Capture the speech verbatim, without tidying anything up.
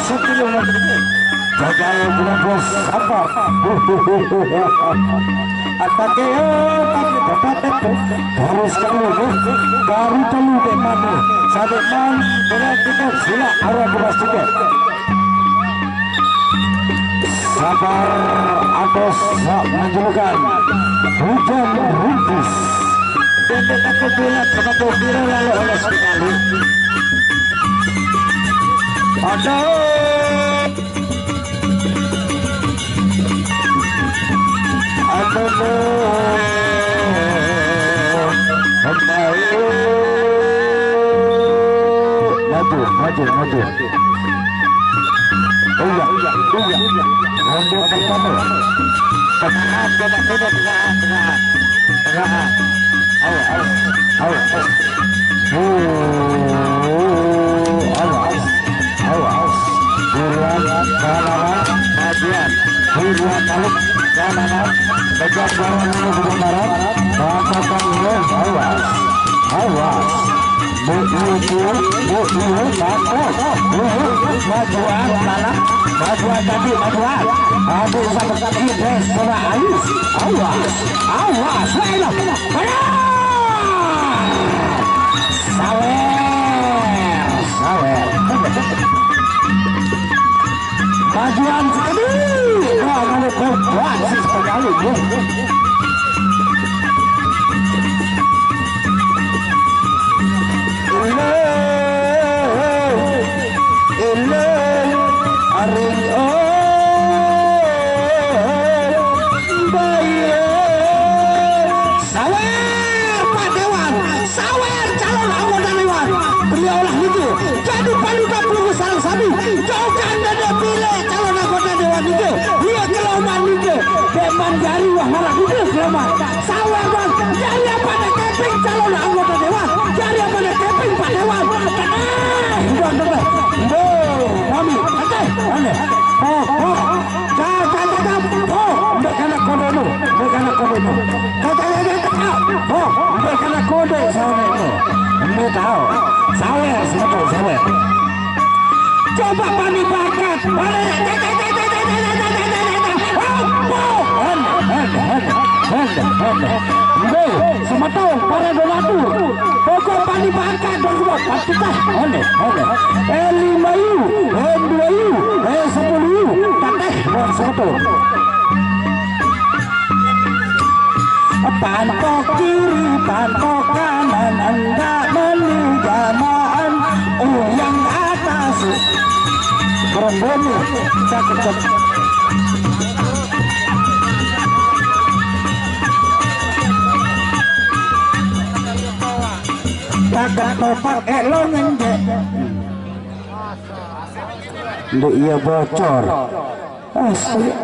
Jagal bulan bos sabar. Atake, atake, atake, harus kamu, baru telu dek mana? Sadek man, berarti kan sila arah kelas tiga. Sabar, atas sak menjulukan hujan rintis. Pendek aku bilang sama kau kira lalu oleh sekali. Ada. Aduh. Maju, maju, maju. Iya, iya. Ronde pertama. Tengah, tengah, tengah, tengah, tengah. Tengah. Awas, awas. Oh, awas, awas. Buruan, kalangan, majuan. Buruan, balik, kalangan. Pegang barang dulu, bukan barang. Mantapkan ini, awas. Awas. Bu, bu, bu, bu, bu, takut. Bu, bu, majuan, kalangan. Majuan, tadi, majuan. Aduh, sakit, sakit, deh, coba, ayo. Awas, awas, ayo. Ayo. Sawer, sawer. Majuan sekali. Wah, kalau kuat sih sekali. Hello, hello, aring, oh, baye. Sawer, Pak Dewan, sawer calon anggota dewan. Beliaulah niki, jadi panutan pelungguh sareng sami. Jokan dede pilih calon anggota dewan niki. Iya, keloman niki. Deman jari wah ngalah niki keloman. Sawer, Bang. Jari apa nek keping calon anggota dewan? Jari apa nek keping Pak Dewan? Teteh, Bang, teteh. Mbo, kami, teteh. Aneh. Oh, oh. Kakak, kakak. Oh, mbek kanak kondenu. Mbek kanak kondenu. Kakak, kakak, kakak. Oh, mbek kanak konde sawenekno. Mbek tau. Sawer, semeton, sawer. Coba pani bakat. Balik. Apa? Hen, hen, hen, hen, hen, hen. Mbe, semeton para donatur. Pokok pani bakat dong semua. Pasti kah? Hen, hen. Eh, lima yu, eh, dua yu, eh, sepuluh yu. Tateh, buat semeton. Pantok kiri, pantok kanan, enggak meni jamaan. Uyang atas. Beremboni, cakep. Cakep topak, eh, lo ngenjek. Nduk iya bocor. Asli.